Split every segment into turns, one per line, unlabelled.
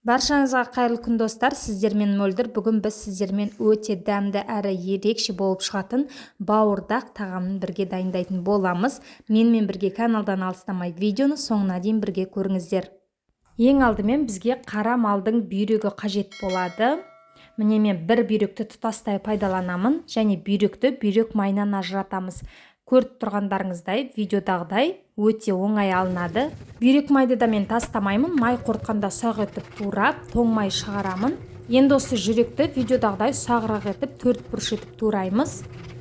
Баршаңызға қайырлы күн, достар! Сіздермен Мөлдір. Бүгін біз сіздермен өте дәмді әрі ерекше болып шығатын бауырдақ тағамын бірге дайындайтын боламыз. Менімен бірге каналдан алыстамай, видеоны соңына дейін бірге көріңіздер. Ең алдымен бізге қара малдың бүйрегі қажет болады. Міне, мен бір бүйректі тұтастай пайдаланамын және бүйректі бүйрек майынан ажыратамыз. Көріп тұрғандарыңыздай, видеодағыдай өте оңай алынады. Бүйрек майды да мен тастамаймын, май қорытқанда ұсақ етіп турап, тоң май шығарамын. Енді осы жүректі видеодағыдай ұсағырақ етіп, төрт бұрыш етіп тураймыз.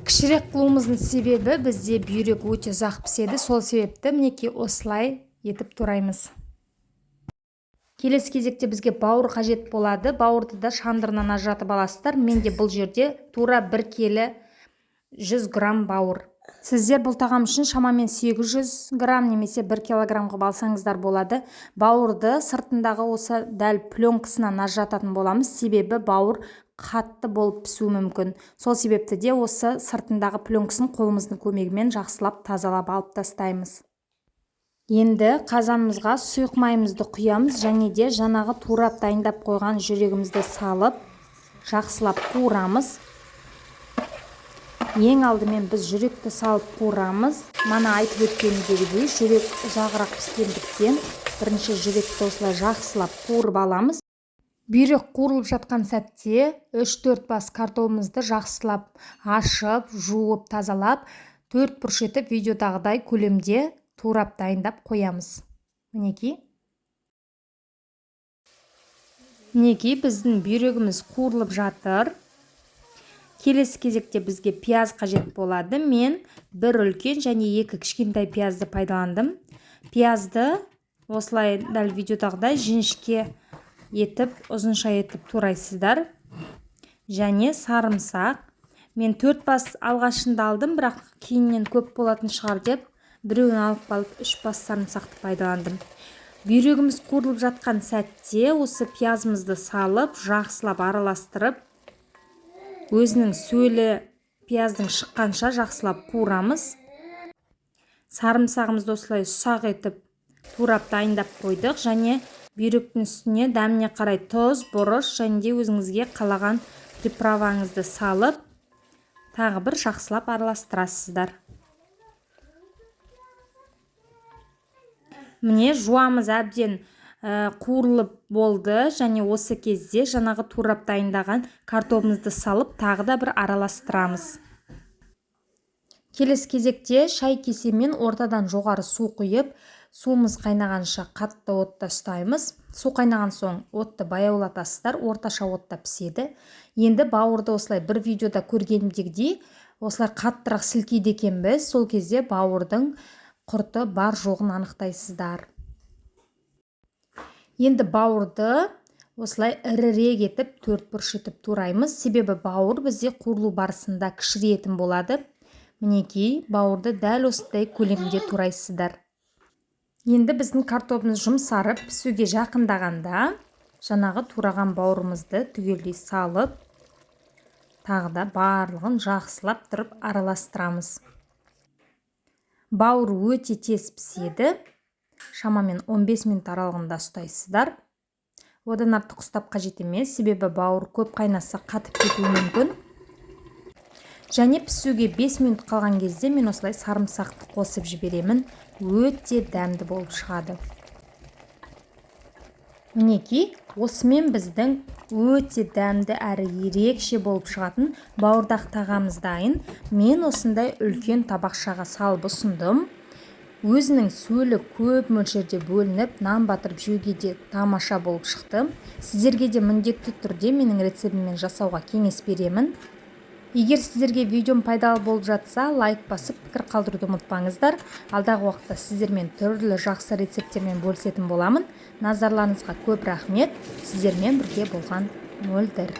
Кішірек қылуымыздың себебі, бізде бүйрек өте ұзақ піседі, сол себепті, мінекей, осылай етіп тураймыз. Келесі кезекте бізге бауыр қажет болады. Бауырды да шандырынан ажыратып аласыздар. Менде бұл жерде тура 1 келі 100 грамм бауыр. Сіздер бұл тағам үшін шамамен 800 грамм немесе 1 килограмм қылып алсаңыздар болады. Бауырды сыртындағы осы дәл пленкасынан ажырататын боламыз, себебі бауыр қатты болып пісуі мүмкін. Сол себепті де осы сыртындағы пленкасын қолымыздың көмегімен жақсылап тазалап алып тастаймыз. Енді қазанымызға сұйық майымызды құямыз және де жаңағы турап дайындап қойған жүрегімізді салып, жақсылап қуырамыз. Ең алдымен біз жүректі салып қуырамыз. Мана айтып өткенімдегідей, жүрек ұзағырақ піскендіктен, бірінші жүректі осылай жақсылап қуырып аламыз. Бүйрек қуырылып жатқан сәтте 3-4 бас картопымызды жақсылап ашып, жуып, тазалап, төрт бұрыш етіп, видеодағыдай көлемде турап дайындап қоямыз. Мінекей, мінекей, біздің бүйрегіміз қуырылып жатыр. Келесі кезекте бізге пияз қажет болады. Мен бір үлкен және екі кішкентай пиязды пайдаландым. Пиязды осылай дәл видеодағыдай жіңішке етіп, ұзынша етіп турайсыздар. Және сарымсақ мен төрт бас алғашында алдым, бірақ кейіннен көп болатын шығар деп, біреуін алып қалып, үш бас сарымсақты пайдаландым. Бүйрегіміз қуырылып жатқан сәтте осы пиязымызды салып, жақсылап араластырып, өзінің сөлі пияздың шыққанша жақсылап қуырамыз. Сарымсағымызды осылай ұсақ етіп турап дайындап қойдық және бүйректің үстіне дәміне қарай тұз, бұрыш және де өзіңізге қалаған приправаңызды салып, тағы бір жақсылап араластырасыздар. Міне, жуамыз әбден қуырылып болды және осы кезде жаңағы турап дайындаған картобымызды салып, тағы да бір араластырамыз. Келесі кезекте шай кесемен ортадан жоғары су құйып, суымыз қайнағанша қатты отта ұстаймыз. Су қайнаған соң отты баяулатасыздар, орташа отта піседі. Енді бауырды осылай бір видеода көргенімдегідей, осылай қаттырақ сілкейді екенбіз. Сол кезде бауырдың құрты бар жоғын анықтайсыздар. Енді бауырды осылай ірірек етіп, төрт бұрыш етіп тураймыз, себебі бауыр бізде қуырылу барысында кішірейетін болады. Мінекей, бауырды дәл осындай көлемде турайсыздар. Енді біздің картобымыз жұмсарып, пісуге жақындағанда, жаңағы тураған бауырымызды түгелдей салып, тағы да барлығын жақсылап тұрып араластырамыз. Бауыр өте тез піседі, шамамен 15 минут аралығында ұстайсыздар. Одан артық ұстап қажет емес, себебі бауыр көп қайнаса, қатып кетуі мүмкін. Және пісуге 5 минут қалған кезде мен осылай сарымсақты қосып жіберемін, өте дәмді болып шығады. Мінекей, осымен біздің өте дәмді әрі ерекше болып шығатын бауырдақ тағамыз дайын. Мен осындай үлкен табақшаға салып ұсындым. Өзінің сөлі көп мөлшерде бөлініп, нан батырып жеуге де тамаша болып шықты. Сіздерге де міндетті түрде менің рецептіммен жасауға кеңес беремін. Егер сіздерге видеом пайдалы болып жатса, лайк басып, пікір қалдыруды ұмытпаңыздар. Алдағы уақытта сіздермен түрлі жақсы рецепттермен бөлісетін боламын. Назарларыңызға көп рахмет! Сіздермен бірге болған Мөлдір.